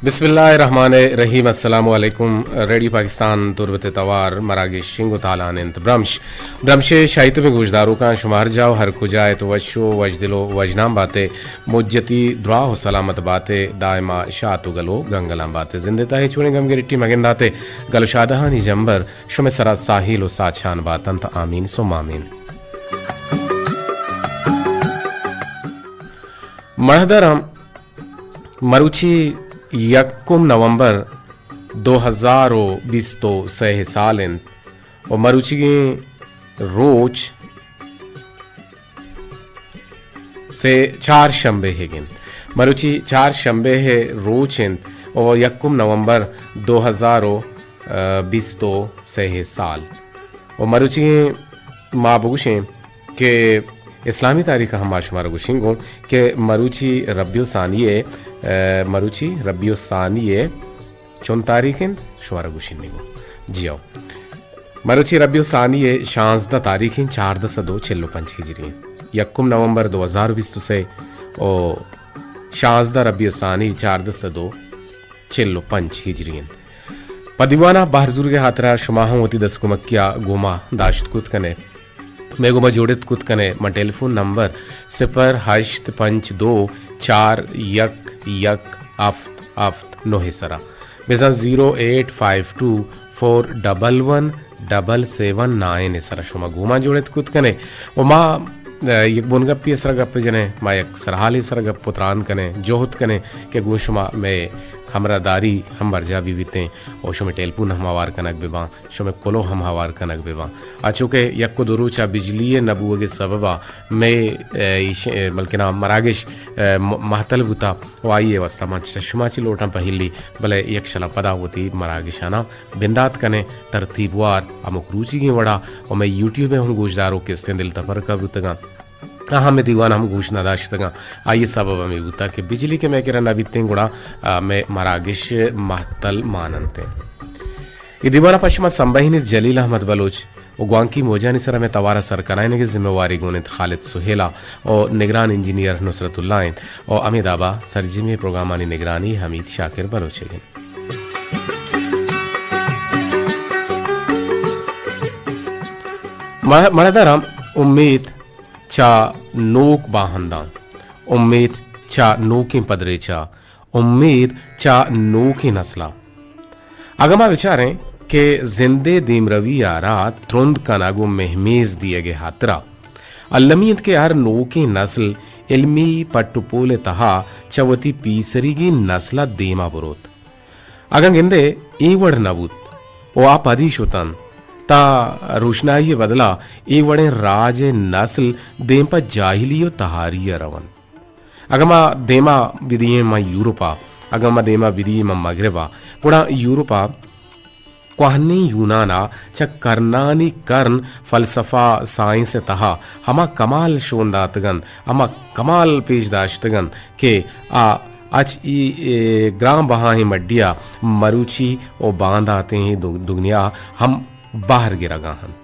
بسم اللہ الرحمن الرحیم۔ السلام علیکم۔ ریڈیو پاکستان تربت توار مراگش شنگ و تالان انت۔ برمش، برمش شاہیت میں گوشداروکاں شما ہر جاو ہر کجا ات، وش و وشدل و وژنام باتے، مجتی دراہ و سلامت باتے، دائما شات و گل و گنگلان باتے۔ زندے تاہے چوڑیں گم گرٹی مگنداتے، گل و شادہانی جمبر شمے سرا ساحیل و ساچان باتنت۔ آمین ثم آمین۔ مڑہدرم مروچی یکم نومبر دو ہزار و بیست و سئے سال انت و مروچیگیں روچ سے چار شنبے ہگ انت۔ مروچی چار شنبے ہے روچ انت و یکم نومبر دو ہزار و بیست و سئے سال و مروچی ما بگوشیں کہ اسلامی تاریخ ہم ما شمارا گوشیں گوں کہ مروچی ربیع الثانی ء، مروچی ربیع الثانی ء چون تاریخ انت شمارا گوشیں گوں۔ جی ہو، مروچی ربیع الثانی ء شانزدہ تاریخ انت، چاردہ سد و چل و پنچ ہجری انت۔ یکم نومبر دو ہزار و بیست و سئے و شانزدہ ربیع الثانی چاردہ سد و چل و پنچ ہجری انت۔ پہ دیوانا بہر زورگ ء ہاترا شما ہم وتی دست کمکیا گوما داشت کت کنے، مئے گوما جوڑت کت کنے۔ من ٹیلیفون نمبر صفر ہشت پنچ دو چار یک یک ہفت ہفت نو ء سرا، بزاں زیرو ایٹ فائیو ٹو فور ڈبل ون ڈبل سیون نائن ء سرا شما گوما جوڑت کت کنے و ما، ء، یک بنگپی سرا گپ جنے، ما یک سرحالی سرا گپ و تران کنے، جہد کنے کہ گوں شما مئے ہمراہ داری ہم برجا بی بیتیں و شمئے ٹیلیفون ہم ہوار کنگ بباں، شمئے کلوہ ہم ہوار کنگ بباں۔ آ چوکہ یک و دو روچا بجلی نہ بوگے سببا مئے، ء، ایش، ء، بلکنا مراگش، ء، م-، مہتل بوتا و آئی واسطہ ما چ-، شما چی لوٹاں پہلی، بلے یک شلا پدا وتی مراگشانا بندات کنیں ترتیب وار ہمک روچیگیں وڑا و مئے یوٹیوب ء ہم گوشداروک استیں دل تپرکا بوتگاں۔ آ ہمے دیوان ہم گوش نہ داشتگاں۔ آئی سبب ہمے بوتا کہ بجلی کہ مئے کرا نہ بیتیں گڑا، آ، مئے مراگش مہتل ماننتیں۔ اے دیوان ء پہ شما سمبہینیت جلیل احمد بلوچ و گوانکی موجانی سرا مئے توار ء سر کنائینگ ء ذمہ واری گون انت خالد سہیل ء و نگران انجینئر نصرت اللہ انت و ہمے دابا سرجمی پروگرامانی نگرانی حمید شاکر بلوچ ء انت۔ مڑ-، مڑدرم امیت چہ نوک باہنداں، امیت چہ نوکیں پدریچا، امید چہ نوکیں نسل ء۔ اگاں ما بچاریں کہ زند ء دیمروی ء را ترند کنگ و مہمیز دیگ ء ہاترا المی انت کہ ہر نوکیں نسل علمی پٹ و پول ء تہا چہ وتی پیسریگیں نسل ء دیما بروت۔ اگاں گندے اے وڑ نہ بوت و آ پدی شتنت، تا روشنائی ء بدلا اے وڑیں راج ء نسل دیم پہ جاہلی و تہاری ء رونت۔ اگاں ما دیما بدییں ماں یورپ ء، اگاں ما دیما بدییں ماں مغرب ء، گڑا یورپ ء کوہنیں یونان ء چہ کرنانی کرن فلسفہ، سائنس ء تہا ہما کمال شون داتگ انت، ہما کمال پیش داشتگ انت کہ آ اچ ای، اے، گران بہائیں مڈی ء مروچی و بانداتیں دو-، دگنیا ہم بہر گرگا انت۔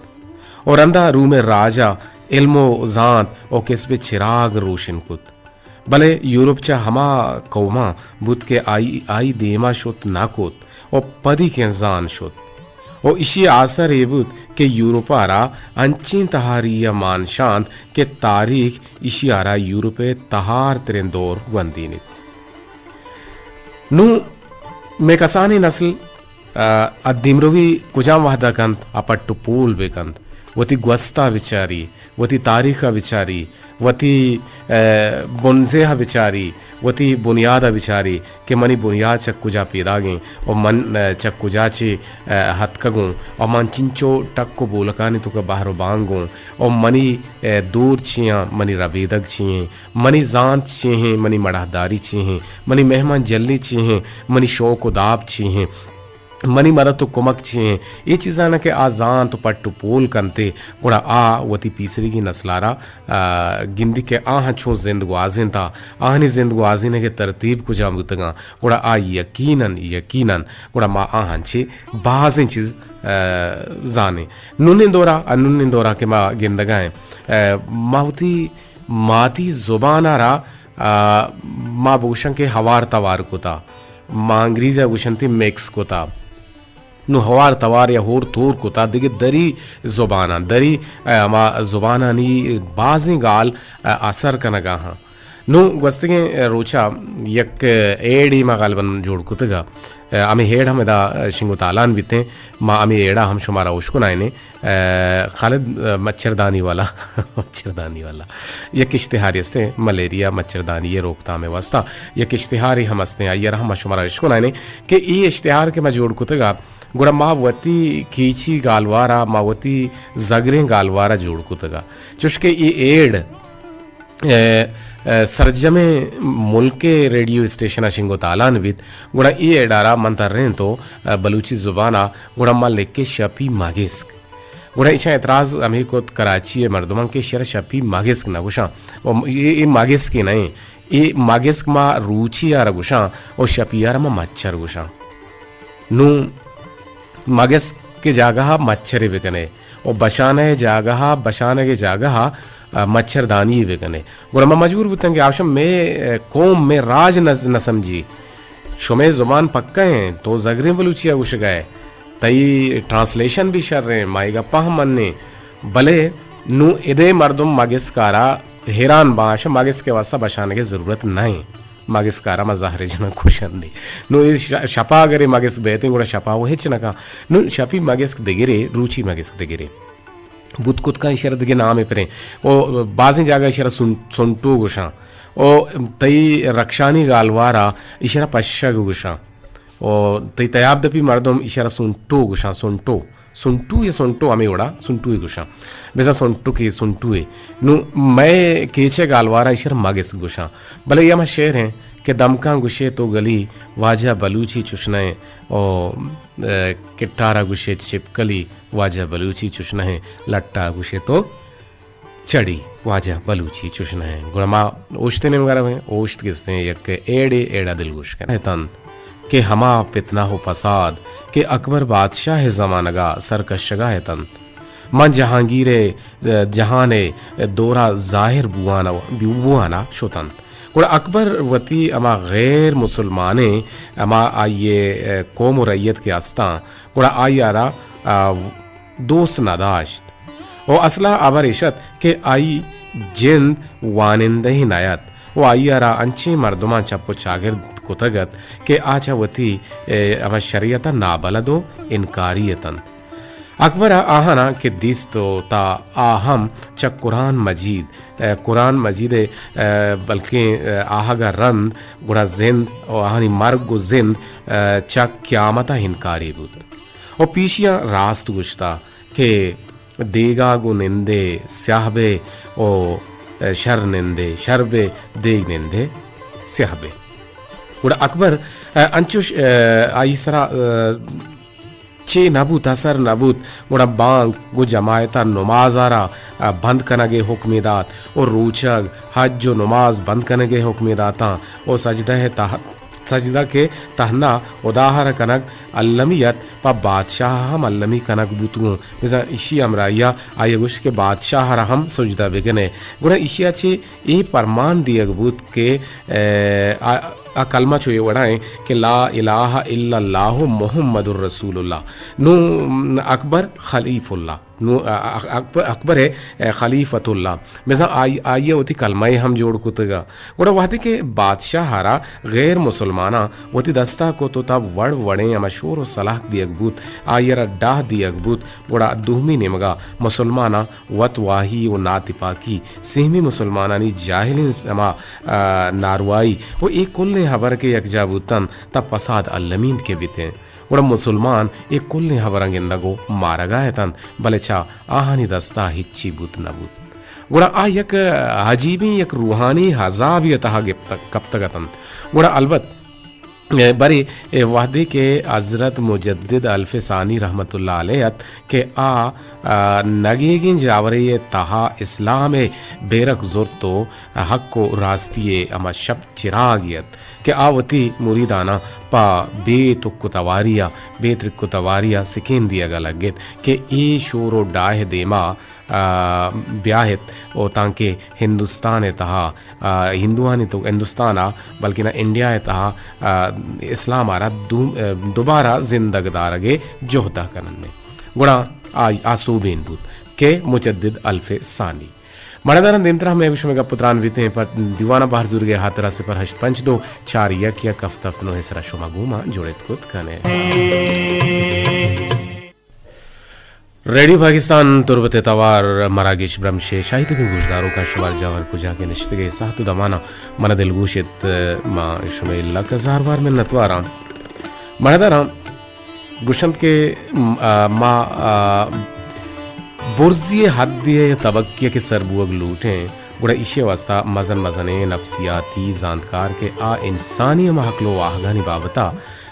و رندا روم ء راج ء علم و زانت و کسب ء چراگ روشن کت۔ بلے یورپ چہ ہما قوماں بوت کہ آئی، آئی دیما شت نہ کت و پدی کن زان شت۔ و ایشی آسر اے بوت کہ یورپ ء را انچیں تہاری ء مان شانت کہ تاریخ ایشی ء را یورپ ء تہار تریں دور گوندینیت۔ نوں مئے کسانیں نسل، ء، ء دیمروی کجام وہد ء کنت، ء پٹ و پول بہ کنت، وتی گوست ء بچاری، وتی تاریخ ء بچاری، وتی، ء، بنزہ ء بچاری، وتی بنیاد ء بچاری کہ منی بنیاد چہ کجا پیداگیں و من، ء، چہ کجا چہ، ء، ہتکگوں و من چنچو ٹک و بولکانی توکا بہر و بانگوں و منی، ء، دور چیاں، منی ربیدگ چی ایں، منی زانت چی ایں، منی مڑاہداری چی ایں، منی مہمان جلی چی ایں، منی شوق و داب چی ایں، منی مدد و کمک چی ایں، اے چیزانا کہ آ زانت و پٹ و پول کنتے، گڑا آ وتی پیسریگیں نسلارا، آ، گندی کہ آہاں چون زند گوازینتا، آہانی زند گوازینگ ء ترتیب کجام بوتگاں، گڑا آ یقیناً، یقیناً، گڑا ما آہاں چہ بازیں چیز، آ، زانیں۔ نونیں دورا، آ نونیں دورا کہ ما گندگا ایں، آ، ما وتی ماتی زبان ء را، آ، ما بگوشاں کہ ہوار توار کتا۔ ما انگریزی ءَ گوشنتی مکس کتا۔ نوں ہوار توار یا ہور تور کتا دگہ دری زباناں، دری، ءَ، ہما زبانانی بازیں گال، ءَ، اثر کنگا ہاں۔ نوں گوستگیں روچا یک ایڈے ما غالباً جوڑ کتگا۔ ءَ، ہمے ایڈ ہم ادا شنگ و تالان بیتیں۔ ما ہمے ایڈا ہم شمارا اشکنائینیں۔ ءَ، خالد، ءَ، مچھردانی والا، مچھردانی والا۔ یک اشتہارے استیں، ملیریا مچھردانی ءِ روکتام ءِ واسطہ۔ یک اشتہارے ہم استیں، آئی ءَ را ہم ما شمارا اشکنائینیں کہ اے اشتہار کہ ما جوڑ کتگا، گڑا ما وتی کیچی گالوارا، ما وتی زگریں گالوارا جوڑ کتگا۔ چوشکہ اے ایڈ ءَ، ءَ، سرجمیں ملک ءِ ریڈیو اسٹیشن ءَ شنگ و تالان بیت، گڑا اے ایڈ ءَ را من ترینتو، ءَ، بلوچی زبان ءَ، گڑا ما لکھیں شپی مگسک۔ گڑا ایشاں اعتراض ہمے کت کراچی ءِ مردماں کہ ایشی ءَ را شپی مگسک نہ گوشاں۔ و اے، اے مگسکے نہ ایں۔ اے مگسک ما روچی ءَ را گوشاں و شپی ءَ را ما مچھر گوشاں۔ نوں مگسک ءِ جاگہ ءَ مچھرے بکن ئے و بشانہ ءِ جاگہ ءَ، بشانگ ءِ جاگہ ءَ، ءَ، مچھردانی بکن ئے۔ گڑا ما مجبور بوتاں کہ آشم مئے، ءَ، قوم، مئے راج نہ، نہ سمجھی۔ شمئے زبان پکا ایں، تو زگریں بلوچی ءَ گوشگا ئے۔ تئی ٹرانسلیشن بھی شر ایں، ما اے گپاں ہم منیں۔ بلے نوں ادے مردم مگسک ءَ را حیران باں، آشم مگسک ءِ واسطہ بشانگ ءِ ضرورت نہ ایں۔ مگسک ءَ را ما زہر جناں کشندے۔ نوں اے ش-، شپا اگر اے مگسک بیتیں، گڑا شپا و ہچ نہ کن۔ نوں شپی مگسک دگرے، روچی مگسک دگرے۔ بوت کت کن ایشی ءَ را دگہ نامے پریں۔ او بازیں جاگہ ایشی ءَ را سن-، سنٹو گوشاں۔ او تئی رکشانی گالوارا ایشی ءَ را پشگ گوشاں۔ او تئی تیاب دپی مردم ایشی ءَ را سنٹو گوشاں، سنٹو۔ سنٹو یا سنٹو ہمے وڑا سنٹوے گوشاں۔ بزاں سنٹکے، سنٹوے۔ نوں مئے کیچ ءِ گالوارا ایشی ءَ را مگسک گوشاں۔ بلے اے ہما شعر ایں کہ دمکاں گوشے تو گلی واجہ بلوچی چش نہ ایں۔ او، ءَ، کٹارا گوشے چپکلی واجہ بلوچی چش نہ ایں۔ لٹا گوشے تو چڑی واجہ بلوچی چش نہ ایں۔ گڑا ما اوشت ءِ نیمگا رویں، اوشت گستیں یک ایڑے، ایڑا دلگوش کنیں۔ اتنت کہ ہما فتنہ و فساد کہ اکبر بادشاہ ءِ زمانگا سر کشگا اتنت، ماں جہانگیر ءِ، جہان ءِ دورا ظاہر بوان، بوان شتنت۔ گڑا اکبر وتی ہما غیر مسلمانیں، ہما آئی ءِ قوم و رعیت کہ استاں، گڑا آئی ءَ را، آ، دوست نہ داشت۔ و اصلا ہبر ایش ات کہ آئی جند وانندہی نہ ات و آئی ءَ را انچیں مردماں چپ و چاگرد کتگ ات کہ آ چہ وتی، اے، ہما شریعت ءَ نابلد و انکاری اتنت۔ اکبر ءَ آہاناں کہ دیست و تا آ ہم چہ قرآن مجید، اے، قرآن مجید ءِ، اے، بلکیں، اے، آہگ ءَ رند گڑا زند و آہانی مرگ و زند، اے، چہ قیامت ءَ انکاری بوت۔ و پیشیاں راست گوشتا کہ دیگا گوں نندے سیاہ بے و شر نندے شر بے، دیگ نندے سیاہ بے۔ گڑا اکبر، ءَ، انچوش، ءَ، آئی سرا، ءَ، چے نہ بوت، اثر نہ بوت، گڑا بانگ گوں جماعت ءَ نماز ءَ را، ءَ، بند کنگ ءِ حکمے دات و روچگ، حج و نماز بند کنگ ءِ حکمے داتاں و سجدہ ءِ تہ-، سجدہ کہ تہنا ہدا ءَ را کنگ المی ات، پہ بادشاہ ءَ ہم المی کنگ بوت گوں۔ بزاں ایشی ہمراہی ءَ آئی ءَ گوشت کہ بادشاہ ءَ را ہم سجدہ بکن ئے۔ گڑا ایشی ءَ چہ اے پرمان دیگ بوت کہ، اے، آ، آ کلمہ چو اے وڑا ایں کہ لا الہ الا اللہ محمد رسول اللہ۔ نوں اکبر خلیف اللہ۔ نوں، ا-، ا-، اکبر، اکبر ءِ، اے، خلیفۃ اللہ۔ بزاں آئی، آئی ءَ وتی کلمہ ءَ ہم جوڑ کتگ ءَ۔ گڑا وہدے کہ بادشاہ ءَ را غیر مسلماناں وتی دستا کت و تا وڑ وڑیں ہما شور و سلاہ دیگ بوت، آئی ءَ را ڈاہ دیگ بوت، گڑا دومی نیمگا مسلماناں وت واہی و ناتپاکی، سیمی مسلمانانی جاہلیں ہما، آ، ناروائی و اے کلیں ہبر کہ یکجا بوتن، تا پساد المی انت کہ بیتیں۔ گڑا مسلمان اے کلیں ہبراں گندگ و مارگا اتنت، بلے چہ آہانی دستا ہچی بوت نہ بوت۔ گڑا آ یک عجیبیں یک روحانی عذابے ءِ تہا گپتگ، کپتگ اتنت۔ گڑا البت، اے، برے اے وہدے کہ حضرت مجدد الف ثانی رحمت اللہ علیہ ات کہ آ، آ، نگیگیں جاورے ءِ تہا اسلام ءِ بیرک زرت و حق و راستی ءِ ہما شپ چراگے ات کہ آ وتی مریداناں پہ بے تک و تواری ءَ، بے ترک و تواری ءَ سکین دیگ ءَ لگت کہ اے شور و ڈاہ ءِ دیما، آ، بیاہت و تانکہ ہندوستان ءِ تہا، آ، ہندوانی تو ہندوستان ءَ بلکنا انڈیا ءِ تہا، آ، اسلام ءَ را دو-، آ، دوبارہ زندگ دارگ ءِ جہد ءَ کننت۔ گڑا آ، آ سوبین بوت کہ مجدد الف ثانی۔ مڑداراں، دیمترا ہمے گوشمے گپ و تران بیتیں، پر دیوان ءَ بہر زورگ ءِ ہاترا صفر ہشت پنچ دو چار یک یک ہفت ہفت نو ءِ سرا شما گوما جوڑت کت کنے۔ ریڈیو پاکستان تربت ءِ توار مراگش برمش ءِ شاہی تبیں گوشداروکاں، شمار جاور کجا کہ نشتگ ئے، ساعت و دمانا من دلگوش ات، ما شمئے لک ہزار وار منتواراں۔ مڑداراں، گوشنت کہ، م-، آ، ما، آ، برزی ءِ حدے ءَ یا طبقے ءَ کہ سر بوگ لوٹیں، گڑا ایشی ءِ واسطہ مزن مزنیں نفسیاتی زانتکار کہ آ انسانی ہما عقل و واہگانی بابت ءَ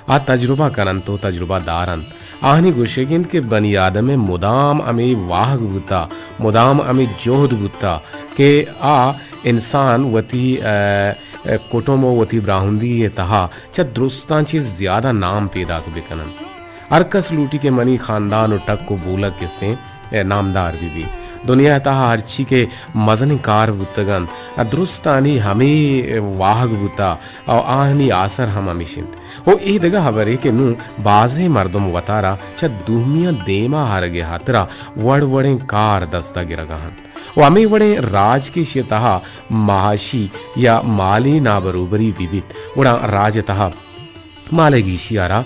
آ تجربہ کننت و تجربہ دارنت۔ آہانی گوشگ انت کہ بنی آدم ءِ مدام ہمے واہگ بوتہ، مدام ہمے جہد بوتہ کہ آ انسان وتی، آ، آ، کٹم و وتی براہندی ءِ تہا چہ درستاں چہ زیادہ نام پیداک بہ کننت۔ ہر کس لوٹی کہ منی خاندان و ٹک و بولگ کسیں، اے، نامدار بہ بی۔ دنیا ءِ تہا ہرچی کہ مزنیں کار بوتگ انت، آ درستانی ہمے واہگ بوتہ و آہانی آسر ہم ہمیش انت۔ و اے دگہ ہبرے کہ نوں بازیں مردم وتارا چہ دومیاں دیما آرگ ءِ ہاترا وڑ وڑیں کار دست ءَ گرگ ءَ انت۔ و ہمے وڑیں راج کہ ایشی ءِ تہا معاشی یا مالی نابروبری بہ بیت، گڑا راج ءِ تہا مال ءِ گیشی ءَ را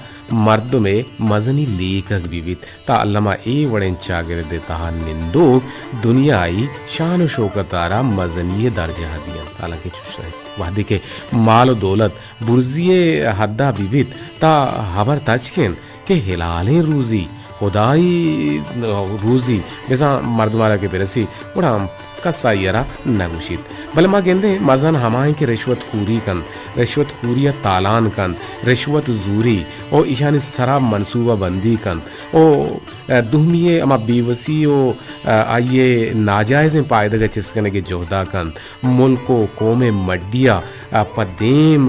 مردم ءِ مزنی لیکگ بہ بیت، تاں الما اے وڑیں چاگرد ءِ تہا نندوک دنیائی شان و شوکت ءَ را مزنی ءِ درجہ ءَ دینت۔ حالانکہ چش نہ انت۔ وہدے کہ مال و دولت برزی ءِ حد ءَ بہ بیت، تاں ہبر تچک انت کہ ہلالیں روزی، ہدائی روزی، بزاں مردم ءَ را کہ برسی، گڑا ہم کس آئی ءَ را نہ گوشیت۔ بلے ما گندیں مزن ہما انت کہ رشوت خوری کنت، رشوت خوری ءَ تالان کنت، رشوت زوری و ایشانی سرا منصوبہ بندی کنت و دومی ءِ ہما بیوسی و آئی ءِ ناجائزیں پائدگ ءَ چست کنگ ءِ جہد ءَ کنت، ملک و قوم ءِ مڈی ءَ پہ دیم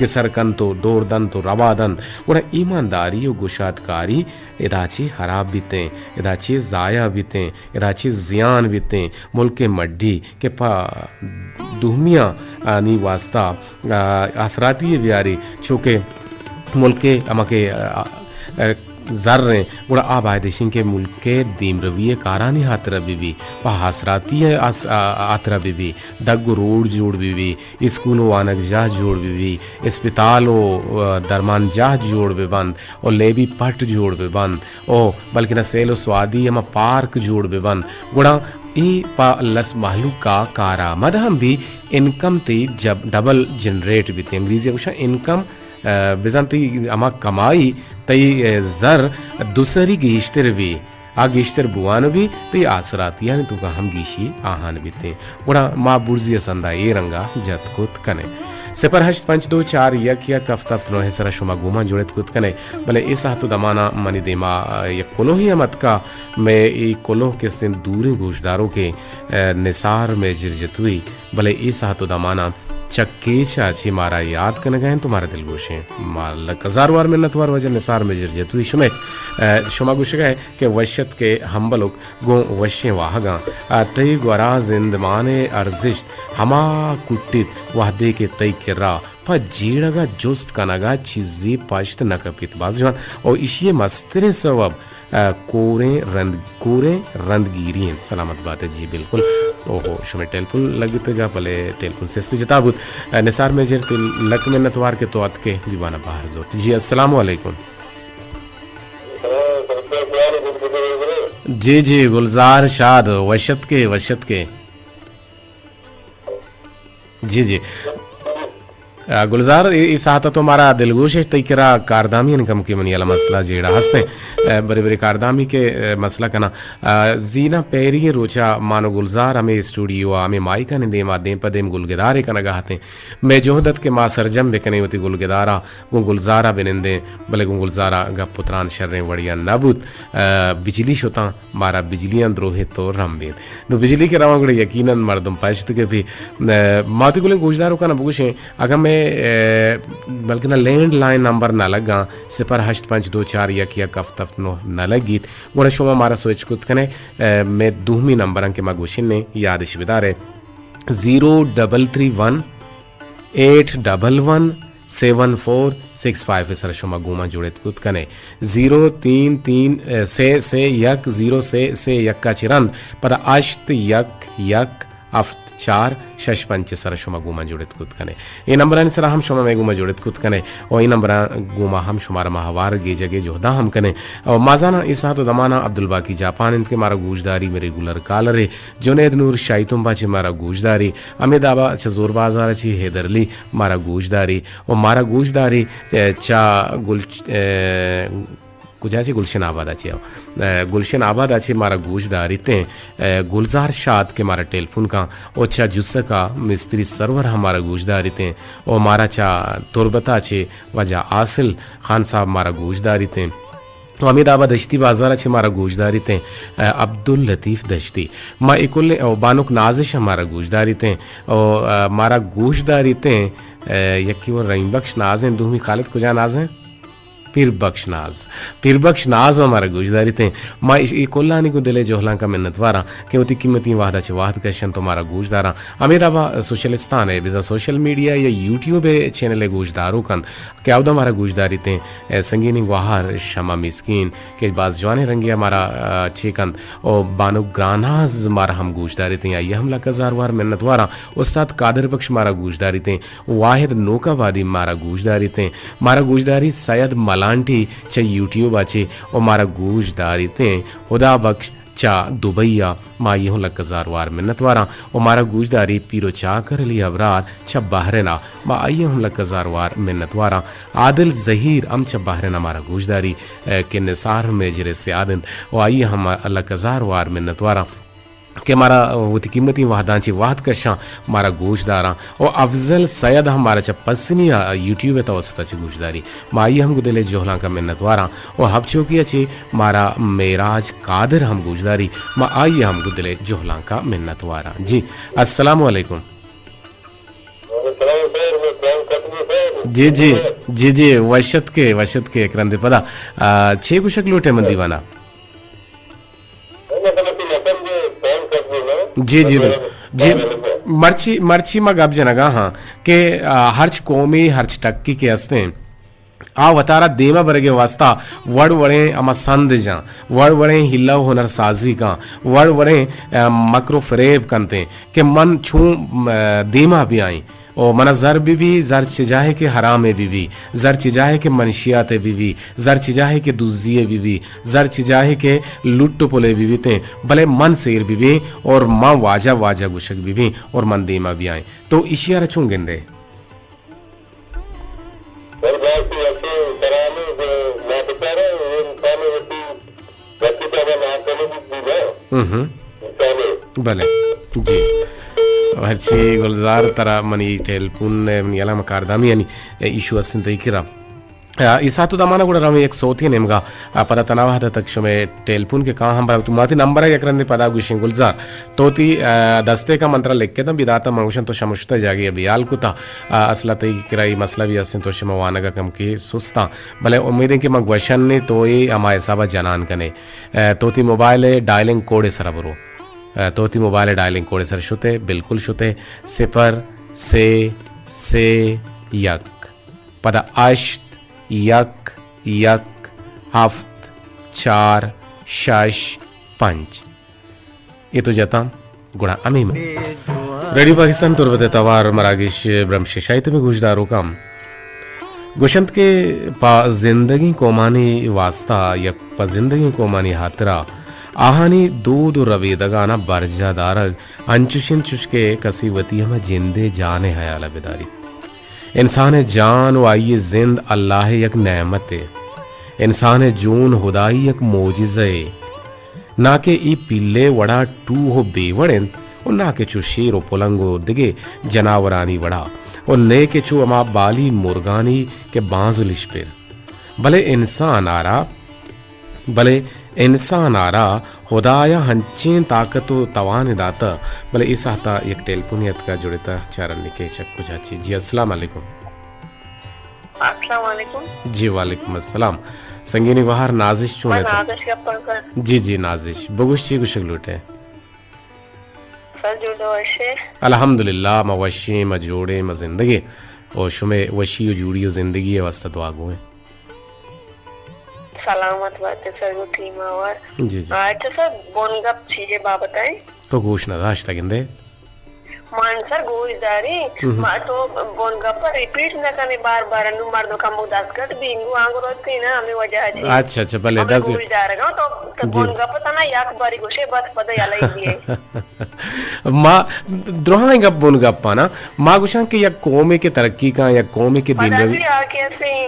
گسر کنت و دور دنت و روا دنت، گڑا ایمانداری و گشادکاری ادا چہ ہراب بیتیں، ادا چہ ضائع بیتیں، ادا چہ زیان بیتیں۔ ملک ءِ مڈی کہ پہ دومیاں آنی واسطہ، آ، آسراتی ءَ بیاری، چوکہ ملک ءِ ہما کہ، آ، آ، زر ایں، گڑا آ باید اش انت کہ ملک ءِ دیمروی ءِ کارانی ہاترا بہ بی، پہ آسراتی ءِ آس-، آ، ہاترا بہ بی، دگ و روڈ جوڑ بہ بی، اسکول و وانگجاہ جوڑ بہ بی، اسپتال و، آ، درمانجاہ جوڑ بہ بنت و لیبی پٹ جوڑ بہ بنت و بلکنا سیل و سوادی ہما پارک جوڑ بہ بنت، گڑا اے پہ لس مہلوک ءَ کارآمد ہم بی، انکم تئی جب-، ڈبل جنریٹ بیت۔ انگریزی ءَ گوشاں انکم، آ، بزاں تئی ہما کمائی، تئی، آ، زر دوسری گیشتر بی۔ آ گیشتر بوان بی، تئی آسراتیانی توکا ہم گیشی آہان بیتیں۔ گڑا ما برزی ءِ سندا اے رنگا جت کت کنیں۔ صفر ہشت پنچ دو چار یک یک ہفت ہفت نو ءِ سرا شما گوما جوڑت کت کنیں۔ بلے اے ساعت و دمانا منی دیما، آ، یک کلوہے ہم اتکا، مئے اے کلوہ کسیں دوریں گوشداروکیں، آ، نثار میجر جتوئی، بلے اے ساعت و دمانا چہ کیچ ءَ چہ مارا یاد کنگا انت و مارا دلگوشیں۔ ما لک ہزار وار منتوار واجہ نثار میجر جتوئی شمئے، آ، شما گوشگا ئے کہ وش اتکے ہمبلک گوں وشیں واہگاں۔ آ، تئی گورا زندمان ءِ ارزشت ہما کٹیت وہدے کہ تئی کرا پہ جیڑگ ءَ جست کنگ ءَ چیزے پشت نہ کپیت۔ باز جوان۔ او ایشی ءِ مستریں سوب، آ، کوریں رند-، کوریں رندگیری انت۔ سلامت بات ئے جی، بالکل۔ اوہو، شمئے ٹیلیفون لگتگ ءَ، بلے ٹیلیفون سست جتا بوت۔ آ، نثار میجر، تئی لک منتوار کہ تو اتکے دیوان ءَ بہر زرت۔ جی، السلام علیکم۔ جی، جی، گلزار شاد، وش اتکے، وش اتکے۔ جی، جی۔ آ، گلزار، اے، اے ساعت ءَ تو مارا دلگوش ئے، تئی کرا کاردامی انت، کمکے منی ہیال ءَ مسئلہ جیڑہ ہستیں۔ آ، برے برے کاردامی کہ، آ، مسئلہ کناں۔ آ، زینا پیری روچا مان و گلزار ہمے اسٹوڈیو ءَ ہمے مائیکانی دیما دیم پہ دیم گلگدارے کنگا اتیں۔ مئے جہد ات کہ ما سرجم بکنیں وتی گلگدارا گوں گلزارا بنندیں، بلے گوں گلزارا گپ و تران شریں وڑیا نہ بوت۔ آ، بجلی شتاں، مارا بجلیاں دروہیت و رمبیت۔ نوں بجلی کہ رواں گڑا یقیناً مردم پشت کپی۔ آ، ما وتی گلیں گوشداروکانا بگوشیں، اگاں مئے اے، بلکنا لینڈ لائن نمبر نہ لگاں، صفر ہشت پنچ دو چار یک یک ہفت ہفت نو نہ لگیت، گڑا شما مارا سوئچ کت کنے۔ اے، مئے دومی نمبراں کہ ما گوشن نے، یادش بدارے، زیرو ڈبل تھری ون ایٹ ڈبل ون سیون فور سکس فائیو سر شما گوما جڑت کت کنے۔ زیرو تین تین، اے، سے سے یک زیرو سے سے یک چہ رند پدا ہشت یک یک ہفت چار شش پنچ سر شما گوما جڑت کت کنے۔ اے نمبرانی سرا ہم شما مئے گوما جڑت کت کنے و اے نمبراں گوما ہم شمارا ماہوار گیجگ ء جہداں ہم کنے۔ و مازاناں اے ساعت و دماناں عبدالباقی جاپان انت کہ مارا گوشداری، مئے ریگولر کالرے۔ جنید نور شاہی تمبا چہ مارا گوشداری۔ ہمے دابا چہ زور بازار چہ حیدر علی مارا گوشداری و مارا گوشداری، اے، چہ گل، اے، کجا چہ گلشن آباد ء چہ، اے، گلشن آباد ء چہ مارا گوش داریتیں، اے، گلزار شاد کہ مارا ٹیلیفون کاں، او چہ جسکا مستری سرور ہم مارا گوش داریتیں، او مارا چہ تربت ء چہ واجہ حاصل خان صاحب مارا گوش داریتیں۔ او ہمے دابا دشتی بازار ء چہ مارا گوش داریتیں، اے، عبداللطیف دشتی۔ ما اے کل او بانک نازش ہم مارا گوش داریتیں، او، اے، مارا گوش داریتیں، اے، یکی و رحیم بخش نازیں، دومی خالد کجا نازیں؟ پیر بخش ناز، پیر بخش ناز ہم مارا گوش داریتیں۔ ما اش-، اے کلانی گوں دل ء جہلانکا منتواراں کہ وتی قیمتی وہدا چہ وہد کشنت و مارا گوش داراں۔ ہمے دابا سوشلستان ء بزاں سوشل میڈیا یا یوٹیوب ء چینل ء گوش داروک انت کہ اودا مارا گوش داریتیں۔ اے سنگینیں گوہار شمع مسکین کہ باز جوانیں رنگے ء مارا، آ، چے کنت و بانک گراناز مارا ہم گوش داریتیں، آئی ء ہم لک ہزار وار منتواراں۔ استاد قادر بخش مارا گوش داریتیں۔ واحد نوک آبادی مارا گوش داریتیں۔ مارا گوشداری سید ملانٹی چہ یوٹیوب ء چہ و مارا گوش داریتیں۔ ہدا بخش چہ دبئی ء، ما آئی ء ہوں لک ہزار وار منتواراں و مارا گوشداری پیر و چاکر علی ابرار چہ بحرین ء، ما آئی ء ہوں لک ہزار وار منتواراں۔ عادل زہیر ہم چہ بحرین ء مارا گوشداری، اے، کہ نثار میجر ء سیاد انت و آئی ء ہم لک ہزار وار منتواراں۔ کہ مارا وتی قیمتی وہداں چہ وہد کشاں، مارا گوش داراں۔ و افضل سید ہم مارا چہ پسنی ء یوٹیوب ء توسط ء چہ گوش داری۔ ما آئی ہم گوں دل ء جہلانکا منتواراں۔ و ہبچوکی ء چہ مارا معراج قادر ہم گوش داری۔ ما آئی ہم گوں دل ء جہلانکا منتواراں۔ جی، السلام علیکم۔ جی، جی، جی، جی، وشت کے، وشت کے، یک رندے پدا۔ آ، چے گوشگ لوٹے من دیوانا؟ جی، جی، بل-، جی، مرچی، مرچی ما گپ جنگا ہاں کہ، آ، ہرچ قومی، ہرچ ٹکی کہ ہستیں، آ وتارا دیما برگے واسطہ وڑ وڑیں ہما سند جاں، وڑ وڑیں ہیلہ و ہنر سازی کاں، وڑ وڑیں، آ، مکر و فریب کنتیں کہ من چون، آ، دیما بیائیں۔ او منا زر بہ بی، زر چہ جاہے کہ حرامے بہ بی، زر چہ جاہے کہ منشیاتے بہ بی، زر چہ جاہے کہ دزیے بہ بی، زر چہ جاہے کہ لٹ و پلے بہ بیتیں، بلے من سیر بہ بیں اور من واجہ واجہ گوشگ بہ بیں اور من دیما بیائیں۔ تو ایشی ء را چون گندے؟ ہم ہم۔ بلے۔ جی۔ ہرچی گلزار ترا منی ٹیلیفون ء منی الم کاردامی یعنی ایشو است انت تئی کرا۔ آ، ای ساعت و دمانا گڑا رویں یک سوتی نیمگا، آ، پدا تنا وحدہ تک شمے ٹیلیفون کہ کاں ہم برا تو ماتی نمبر ء یک رندے پدا گوشیں گلزار۔ تو تی، آ، دستے کا من ترا لکھ کے دم بداتا من گوشن تو شمشتہ جاگے بیال کتا۔ آ، اصلا تئی کرا ای مسئلہ بھی ہستیں تو شما وانگا کم کے سستاں۔ بلے امیدیں کہ من گوشن نے تو اے ہما حسابا جنان کنے۔ اے، تو تی موبائل ء ڈائلنگ کوڈ ء سرا برو۔ اے، تو تی موبائل ء ڈائلنگ کوڈ ء سر شتے، بالکل شتے، صفر سے سے یک، پدا ہشت یک یک ہفت چار شش پنچ۔ اے تو جتاں گڑا ہمے م-، ریڈیو پاکستان تربت ء توار مراگش برمش شاہی تمے گوشداروکاں گوشنت کہ پہ زندگیں قومانی واسطہ یک پہ زندگیں قومانی ہاترا آہانی دود و ربیدگانا برجاہ دارگ انچش انت چش کہ کسے وتی ہما جندے جانے حیالا بداریت۔ انسان ء جان و آئی ء زند اللہ ء یک نعمتے۔ انسان ء جون ہدائی یک معجزہ ء۔ نا کہ اے پیلے وڑا ٹوہ و بے وڑ انت و نا کہ چو شیر و پلنگ و دگہ جناورانی وڑا و نئے کہ چو ہما بالی مرگانی کہ بانز و لشپر۔ بلے انسان آرا، بلے انسان آرا ہدایا ہنچیں طاقت و توان داتہ، بلے اے ساعتا یک ٹیلیفونے اتکا جڑتہ چارن نکے چک کجا چی۔ جی السلام علیکم۔ السلام علیکم۔ جی وعلیکم السلام۔ سنگینی گوہار، نازش چون من ہے تو؟ نازش گپاں سر۔ جی جی نازش، بگوش چی گوشگ لوٹے؟ سر جوڑ وش ئے؟ الحمدللہ، ما وشیں، ما جوڑیں، ما زندگیں۔ او شمے وشی و جوڑی و زندگی واسطہ دعا گوئیں۔ سلامت باتے سر گوں ٹیم آوار۔ جی جی۔ اچھا سر، بن گپ چیئے بابت ئے؟ تو گوش نہ داشت گندے؟ من سر گوش داری، ہم۔ ما تو بن گپ ریپیٹ نہ کنے بار بار، نو مردم کمو دستگٹ بینگو آنگو روتے نا، ہمیں وجہ چی۔ اچھا اچھا، بلے ہمیں دس گوش دارگا تو، تو جی۔ بن گپ تنا یک باری گوشے بس پدا یلئی دیئے۔ ما درہائیں گپ بن گپاں نا، ما گوشاں کہ یک قومے کہ ترقی کاں، یک قومے کہ پدا دیمروی۔ بھی آ کیسے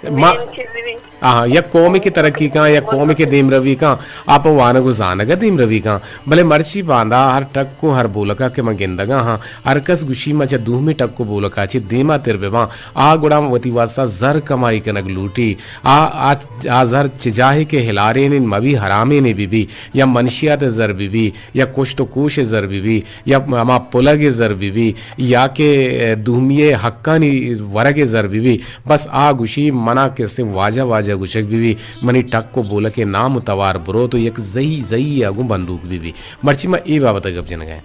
ما مین چیز بھی۔ آہاں، یک قومے کہ ترقی کاں، یک قومے کہ دیمروی کاں، آ پہ وانگ و زانگ ء دیمروی کاں۔ بلے مرچی باندا ہر ٹک و ہر بولکا کہ من گندگا ہاں، ہر کس گوشی ما چہ دومی ٹک و بولکا چہ دیما تر بباں، آ گڑا وتی واسطہ زر کمائی کنگ لوٹی۔ آ، آ، آ زر چہ جاہے کہ ہلارینین مبی، حرامینی بی بی، یا منشیات زر بی بی، یا کشت و کوش زر بی بی، یا ہما پلگ زر بی بی، یا کہ دومی حقانی ورگ زر بی بی، بس آ گوشی منا کسے واجہ واجہ گوشگ بی بی، منی ٹک و بولک نام و توار بروت و یک زئی زئی ء گوں بندوک بی بی۔ مرچی ما اے بابت ء گپ جنگ ء۔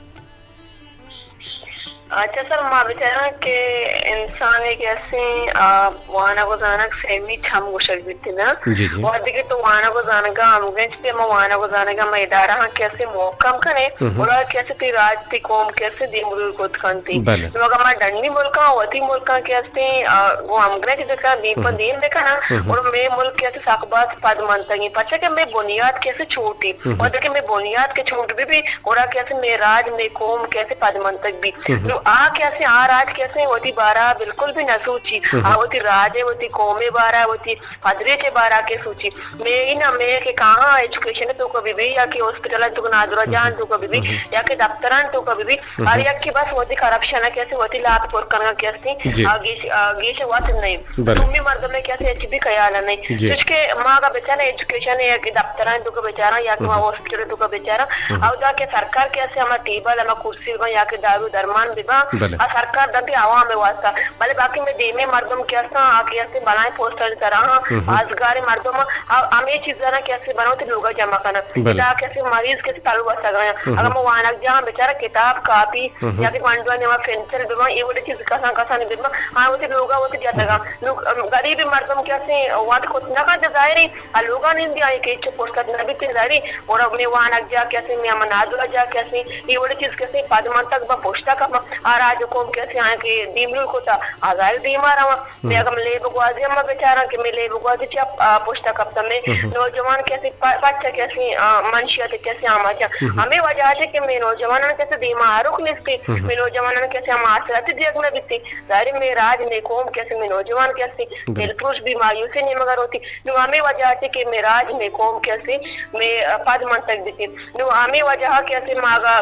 اچھا سر، ما بچاراں کہ انسانے کہ ہستیں، آ، وانگ و زانگ سیمی چم گوشگ بیت نا۔ جی، جی۔ و دگہ تو وانگ و زانگا ہمگرنچ تے ہما وانگ و زانگا ہما ادارہ ہاں کہ ہستیں محکم کنے، ہم۔ گڑا کہ ہستیں تئی راج تئی قوم کہ ہستیں دیمروی کت کنتی۔ بلے۔ نو اگاں ما ڈنی ملکاں، وتی ملکاں کہ ہستیں، آ، گوں ہمگرنچ بکن، دیم پہ ہم۔ دیم بکن، ہم۔ گڑا مے ملک کہ ہستیں سک باز پد منتگیں۔ پرچا کہ مے بنیاد کہ ہستیں چھوٹی۔ ہم۔ و دگہ مے بنیاد کہ چھوٹ بی بی، گڑا کہ ہستیں مے راج، مے قوم کہ ہستیں پد منتگ بی۔ ہم۔ نو آ کہ ہستیں، آ راج کہ ہستیں وتی بارا بالکل بھی نہ سوچی۔ ہم۔ آ وتی راج ء، وتی قوم ء بارا، وتی پدریچ ء بارا کہ سوچی۔ مے ای نہ، مے کہ کہاں ایجوکیشن ء توکا بی بی، یا کہ ہاسپٹل ء توکا، نادراہ جاہ ء توکا بی بی، ہم۔ یا کہ دفتران توکا بی بی، ہم۔ ہر یک کہ بس وتی کرپشن ء کہ ہستیں، وتی لات پر کنگا کہ ہستیں، جی۔ آ گیش، آ گیش وت نہیں۔ بلے۔ دومی مردم ء کہ ہستیں ہچ بھی خیال نہیں۔ جی۔ چوشکہ ما اگا بچانے ایجوکیشن ء یا کہ دفتران توکا بچاراں یا کہ ما ہم۔ ہاسپٹل توکا بچاراں، ہم۔ اودا کہ سرکار کہ ہستیں ہما ٹیبل، ہما کرسی بباں یا کہ دارو درمان بباں، بلے۔ آ سرکار دنتی عوام ء واسطہ۔ بلے باقی مئے دیمیں مردم کہ ہستاں، آ کہ ہستیں بلائیں پوسٹانی سرا ہاں، ہم۔ آزگاریں مردم ہاں، آ ہمے چیزانا کہ ہستیں بنا وتی لوگا جمع کناں۔ بلے۔ ادا کہ ہستیں مریض کہ ہستیں تلوسگا یاں۔ ہم۔ اگاں ما وانگجاہ ہاں بچارا کتاب، کاپی، ہم۔ یا کہ گونڈوانی ہما پنسل بباں، اے وڑیں چیز کسان کسان بباں، آ وتی لوگا وتی جتگاں۔ ہم۔ لوگ، ام، غریب مردم کہ ہستیں وت کت نہ کنت، ظاہریں آ لوگا نندی آئی کہ ہچ فرصت نہ بیت، ظاہریں گڑا مئے وانگجاہ کہ ہستیں، مئے ہما نادراہ جاہ کہ ہستیں، اے وڑیں چیز کہ ہستیں پد منتگ باں، پشتا کپاں، آ راج و قوم کہ ہستیں آیاں کہ دیمروی کتا، آ ظاہر دیما رواں۔ مئے ہم۔ اگاں لیب گوازی ہم بچاراں کہ مئے لیب گوازی چہ، آ، پشتا کپتا، مئے ہم۔ نوجوان کہ ہستیں پ-، پچا کہ ہستیں، آ، منشیات کہ ہستیں آماچاں۔ ہم۔ ہمے وجہ چہ کہ مئے نوجوانان کہ ہستیں دیما آروک نیستی، ہم۔ مئے نوجوانان کہ ہستیں ہم آسراتی دیگ نہ بیتی۔ ظاہریں مئے راج، مئے قوم کہ ہستیں، مئے نوجوان کہ ہستیں، بلے۔ دلپروش بی، مایوسی نیمگا روتی۔ نو ہمے وجہ چہ کہ مئے راج، مئے قوم کہ ہستیں، مئے پد منتگ بیتی۔ نو ہمے وجہ کہ ہستیں ما اگا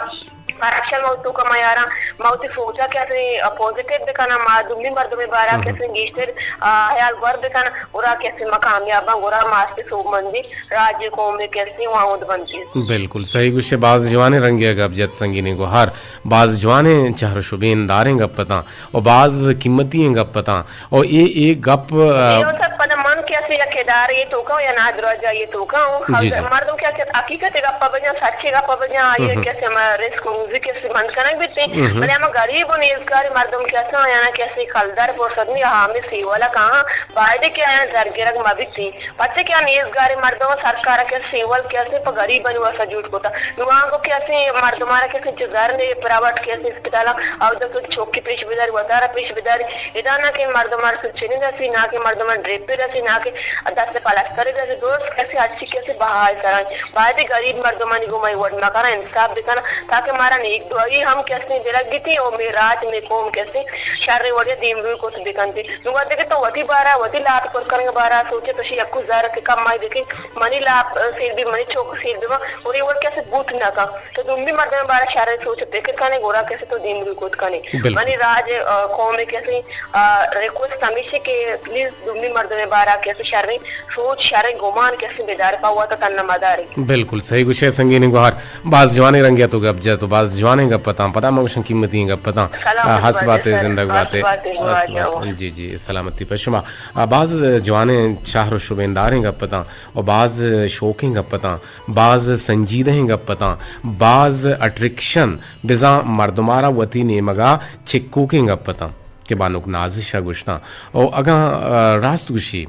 کرپشن ما توکا میاراں، ما وتی سوچا کہ ہستیں پوزیٹیو بکناں، ما دومی مردمے بارا کہ ہستیں گیشتر، آ، حیال گور بکناں، گڑا کہ ہستیں ما کامیاباں، گڑا ما ہستیں سوبمندیں راجے قومے کہ ہستیں واہند بنتیں۔ بالکل صحیح گوشے، باز جوانیں رنگے گپ جت سنگینی گوہار، باز جوانیں چہر و شبین داریں گپ اتاں و باز قیمتی ایں گپ اتاں۔ او اے، اے گپ، آ، اے واسطہ پدا من کہ اسے یک ادارے توکا یا نادراہجاہی توکا ہوں، جی، جی۔ مردم کہ اسے حقیقت گپا بجان، سچے گپا بجان، آئی ہم۔ کہ اسے ہما رزق و روزی کہ اسے بند کنگ بیتے، ہم۔ بلے ہما غریب و نیزگار مردم کہ اسے آیانا کہ اسے کلدار فرصت نہیں، ہاں، ہمیں سیولا کہاں، بایدے کہ آیانا زرگرگ مبیتے۔ پرچا کہ آ نیزگاریں مردم سرکار کہ اسے سیول کہ اسے پہ غریبانی واسطہ جوڑ کتا۔ نو آنگو کہ اسے مردمانا کہ اسے چہ زر نے پرائیویٹ کہ اسے اسپتالا، او دو تو چوکی پیش بداری، وتارا پیش بداری۔ ادا نہ کہ مردمانا سوچنی رسی، نہ کہ مردمانا ڈریپی رسی، نہ کہ دست پلستری رسی، درست کہ اسے ہرچی کہ اسے بہائے سرائیں۔ باید غریب مردمانی گوما اے وڑ مکنا، انصاف بکنا، تاکہ مارا نیک دعائی ہم کہ اسے بلگیتی او مے راج، مے قوم کہ اسے شر وڑے دیمروی کت بکنتی۔ نوں دگہ تو وتی بارا، وتی لاپ پر کنگ بارا سوچے، تو شی یکو زر کہ کم مائی بکن، منی لاپ سیل بی، منی چوک سیل بی، اور اے وڑ کسے بوت نہ کن۔ تو دومی مردم بارا شر سوچ فکر کنے، گڑا کسے تو دیمروی کت کنے۔ بالکل۔ منی راج، آ، قوم کسے، آ، ریکویسٹ ہمیشی کہ پلیز دومی مردم بارا کسی شریں سوچ، شریں گمان کسی بدار پہ وتا تن مداری۔ بالکل صحیح گوشے سنگینی گوہار۔ باز جوانیں رنگے تو گپ جت و باز جوانیں گپ اتاں، پدا ما گوشن قیمتی گپ اتاں۔ سلامت آ، ہس باتے سر، زندگ ہس باتے۔ باتے، ہس باتے۔ جی جی، سلامتی پہ شما۔ آ، باز جوانیں شہر و شبینداریں گپ اتاں و باز شوقیں گپ اتاں، باز سنجیدہیں گپ اتاں، باز اٹریکشن، بزاں مردمارا وتی نیمگا چکوکیں گپ اتاں کہ بانک نازش ء گوشتاں۔ او اگاں، آ، راست گوشی،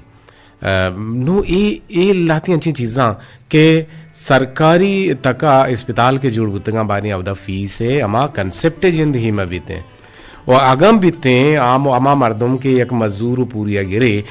آ، نوں اے، اے لہتیں انچیں چیزاں کہ سرکاری تکا اسپتال کہ جوڑ بوتگاں، باریں اودا فیس ء ہما کنسپٹ ء جند ہی مہ بیتیں۔ و اگاں بیتیں، آ م-، ہما مردم کہ یک مزور و پوریا گرے،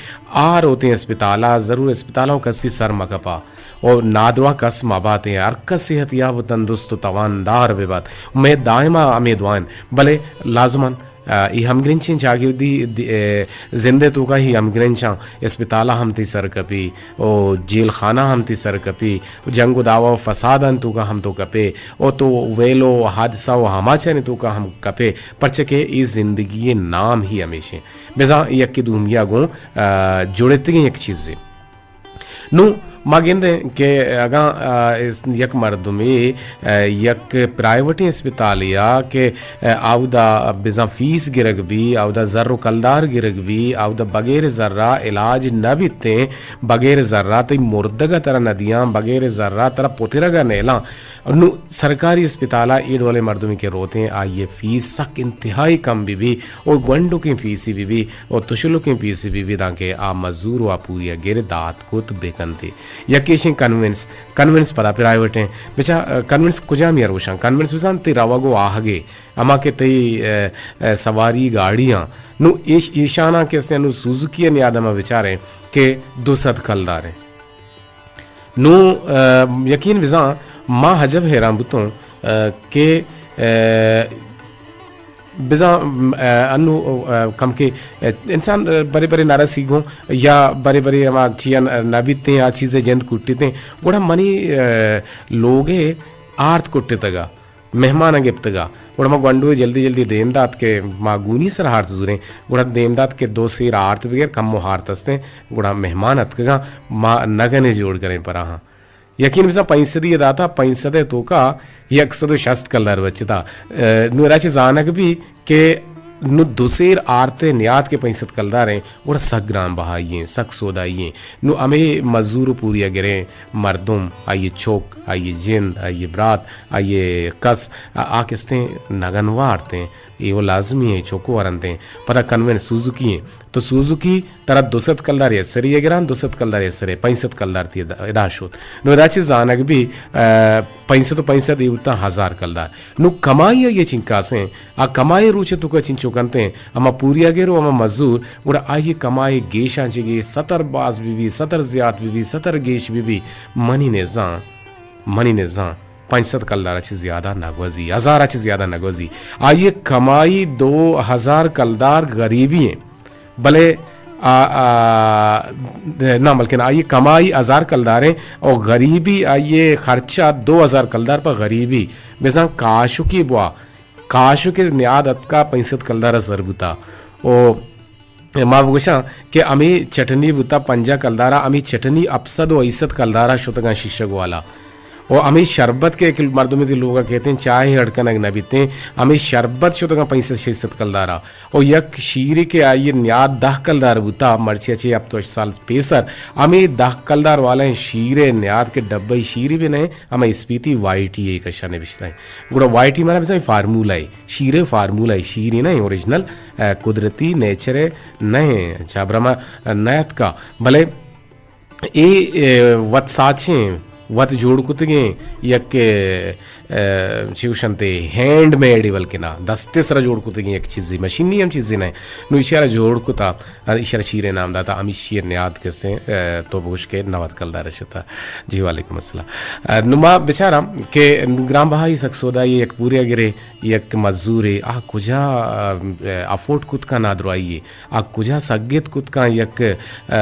آ روتیں اسپتالا، ضرور اسپتالا و کسی سر مہ کپا و نادراہ کس مہ باتیں، ہر کس صحت یاب و تندرست و تواندار بہ بات۔ مئے دائما ہمے دعائیں، بلے لازمان آ، اے ہمگرنچیں چاگردی دی-، اے، زند ء توکا ہی ہمگرنچاں، اسپتالا ہم تئی سر کپی، او جیل خانہ ہم تئی سر کپی، او جنگ و دعوا و فسادانی توکا ہم تو کپے، او تو ویل و حادثہ و ہماچانی توکا ہم کپے، پرچہ کہ اے زندگی ء نام ہی ہمیشیں۔ بزاں یکے دومیا گوں، آ، جڑتگیں یک چیزے۔ نوں ما گندیں کہ اگاں، آ، اس، یک مردمے، آ، یک پرائیوٹیں اسپتالے ء کہ، آ، اودا بزاں فیس گرگ بی، اودا زر و کلدار گرگ بی، اودا بغیر زرا علاج نہ بیتیں، بغیر زرا تئی مردگ ء ترا نہ دیاں، بغیر زرا ترا پترگ ء نیلاں۔ نوں سرکاری اسپتال ء اے ڈولیں مردمے کہ روتیں، آئی ء فیس سک انتہائی کم بہ بی، او گونڈکیں فیسے بہ بی، او تشلکیں فیسے بہ بی، دانکہ آ مزور و آ پوری ء گر دات کت بہ کنت۔ یک ایشیں کنونس، کنونس پدا پرائیویٹ ایں۔ بچا، کنونس کجامی ء روشاں؟ کنونس بزاں تئی روگ و آہگے، ہما کہ تئی، ا، ا، سواری گاڑیاں۔ نوں ایش-، ایشاناں کہ استیں، نوں سوزوکی ء نیاد ء ما بچاریں کہ دو سد کلدار ایں۔ نوں، ا، یقین بزاں ما عجب حیران بوتوں، ا، کہ، ا، بزاں، ا، انو، ا، کم کہ، ا، انسان، ا، برے برے نارسی گوں یا برے برے ہما چیان، ا، نہ بیتیں، آ چیزے جند کٹیتیں، گڑا منی، ا، لوگے آرت کٹتگا۔ مہماناں گپتگ ء۔ گڑا ما گونڈو ء جلدی جلدی دیم دات کہ ما گونی سر ہارت زوریں۔ گڑا دیم دات کہ دو سیر آرت بگر، کمو ہارت استیں، گڑا مہمان اتکگاں، ما نگنے جوڑ کریں پراہاں۔ یقین بزاں پنچ سدی ء داتا، پنچ سد ء توکا یک سد و شست کلدار بچتا۔ ء، نوں ادا چہ زانگ بی کہ نوں دو سیر آرت ء نیاد کہ پنچ سد کلدار ایں، گڑا سک گران بہائی ایں، سک سودائی ایں۔ نوں ہمے مزور و پوریا گریں مردم، آئی چک، آئی جند، آئی برات، آئی کس، آ، آ کستیں نگن وارتیں، اے و لازمی ایں، چک ورنتیں۔ پدا کنوین سوزوکی ایں۔ تو سوزوکی ترا دو سد کلدار ء سری ء گران، دو سد کلدار ء سری، پنچ سد کلدار تی ادا، ادا شوت۔ نوں ادا چہ زانگ بی، آ، پنچ سد و پنچ سد اے بوتاں ہزار کلدار۔ نوں کمائی ء یہ چنکاسیں، آ کمائی روچ توکا چنچو کنتیں، ہما پوریا گر و ہما مزور، گڑا آئی کمائی گیشاں چہ گیش ستر باز بہ بی، ستر زیات بہ بی، ستر گیش بہ بی، منی نزاں، منی نزاں پنچ سد کلدار چہ زیادہ نہ گوزی، ہزار چہ زیادہ نہ گوزی۔ آئی کمائی دو ہزار کلدار غریبی ایں۔ بلے آ، آ، نہ، بلکن آئی کمائی ہزار کلداریں او غریبی آئی خرچہ دو ہزار کلدار پہ غریبی۔ بزاں کاشکی بوا، کاشک نیاد اتکا پنچ سد کلدار سر بوتا۔ او ما بگوشاں کہ ہمے چٹنی بوتا پنجاہ کلدارا، ہمے چٹنی ہپت سد و ہشت سد کلدارا شتگاں شیشگ والا۔ و ہمے شربت کہ یک مردمے دی لوگا کیتیں، چاہے اڈ کنگ نہ بیتیں، ہمے شربت شتگاں پنچ سد شش سد کلدارا۔ و یک شیرے کہ آئی نیاد دہ کلدار بوتا، مرچی چہ ہپت و ہشت سال پیسر، ہمے دہ کلدار والیں شیرے نیاد کہ ڈبئی شیرے بھی نہیں، ہمے اسپیتی وائی ٹی اے کشا نبشتہ ہیں۔ گڑا وائی ٹی مانا بزاں فارمولا ہے، شیرے فارمولا ہے، شیرے نہیں، اوریجنل، اے، قدرتی نیچر ہے نہیں، چابرما نیت کا، بلے اے، اے، وت ساچیں، وت جوڑ کتگیں یک، اے، اے، چی گوشنتے، ہینڈ میڈ بلکنا، دستے سرا جوڑ کتگیں یک چیزے، مشینی ہم چیزے نہ۔ نو ایشی را جوڑ کتا، ایشی را شیرے نام داتا، ہمی شیر نیاد کسیں، اے، تو بگوش کے نود کلدار شتا۔ جی وعلیکم السلام۔ اے، نو ما بچاراں کہ گران بہائی سک سودا یہ یک پورے گرے، یک مزورے، آ کجا، اے، افورڈ کت کا نادرائی؟ آ کجا سگت کت کن یک، ا،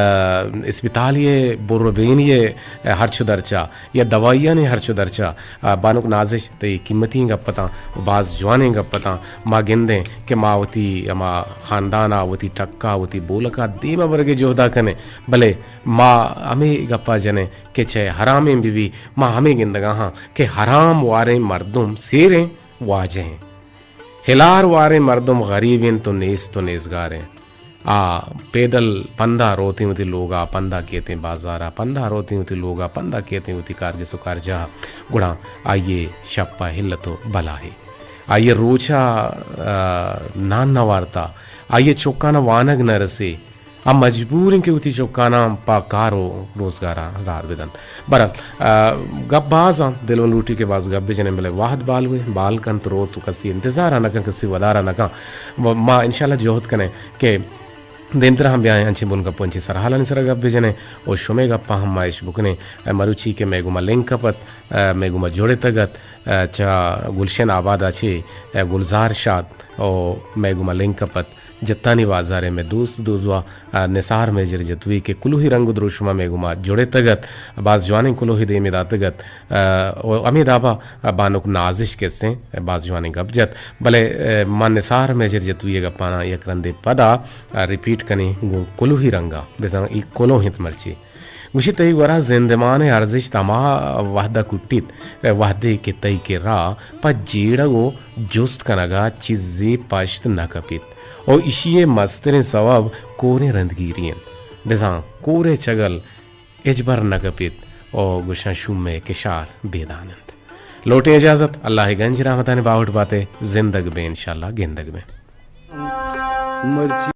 اسپتالی ء بربینی ء ہرچ و درچا یا دوائیانی ہرچ و درچا، ا، بانک نازش تئی قیمتی گپ اتاں، باز جوانیں گپ اتاں۔ ما گندیں کہ ما وتی ہما خاندان ءَ، وتی ٹک ءَ، وتی بولک ءَ دیم ءَ برگ ءِ جہد ءَ کنیں، بلے ما ہمے گپ ءَ جنیں کہ چہ حرامیں بہ بی، ما ہمے گندگ ءَ ہاں کہ حرام واریں مردم سیریں واجہ ایں۔ ہلار واریں مردم غریب انت و نیست و نیزگار انت۔ آ پیدل پندا روتیں وتی لوگا، پندا کیتیں بازارا، پندا روتیں وتی لوگا، پندا کیتیں وتی کارگس و کارجاہ، گڑا آئیے شپ ء ہلت و بلاہے۔ آئیے روچا، آ، نان نہ وارتا، آئیے چکانا وانگ نہ رسے۔ آ مجبور انت کہ وتی چکاناں پہ کار و روزگارا راہ بدنت۔ بہرحال، آ، گپ باز آں، دل و لوٹی کہ باز گپ بجنیں، بلے وہد بال ہوئے، بال کنت روت و کسی انتظارا نہ کن، کسی ودارا نہ کن۔ و ما انشاءاللہ جہد کنیں کہ دیمترا ہم بیائیں، انچیں بن گپ و انچیں سرحالانی سرا گپ بجنیں و شمے گپاں ہم ما اش بکنیں۔ اے مروچی کہ مئے گوما لنک کپت، اے مئے گوما جڑتگ ات، اے چہ گلشن آباد ء چہ، اے گلزار شاد و مئے گوما لنک کپت۔ جتانی بازار ء مئے دوست دوزواہ، اے نثار میجر جتوئی کہ کلوہی رنگ و دروشما مئے گوما جڑتگ ات، باز جوانیں کلوہے دیمے داتگ ات۔ ء، و ہمے دابا بانک نازش کہ استیں، باز جوانیں گپ جت، بلے، ء، ما نثار میجر جتوئی ء گپاناں یک رندے پدا، ء، ریپیٹ کنیں گوں کلوہی رنگا، بزاں اے کلوہ انت مرچی۔ گوشی، تئی گورا زندمان ء ارزشت ہما وہدا کٹیت، ء، وہدے کہ تئی کرا پہ جیڑگ و جست کنگا چیزے پشت نہ کپیت و ایشی ء مستریں سوب کوریں رندگیری انت۔ بزاں کور ء چگل ہچبر نہ کپیت و گوشاں شوم ء کشار بیدان انت۔ لوٹیں اجازت، اللہ ء گنج رحمتانی باہوٹ بات ء، زندگ بیں انشاءاللہ گندگ بیں۔ مرچی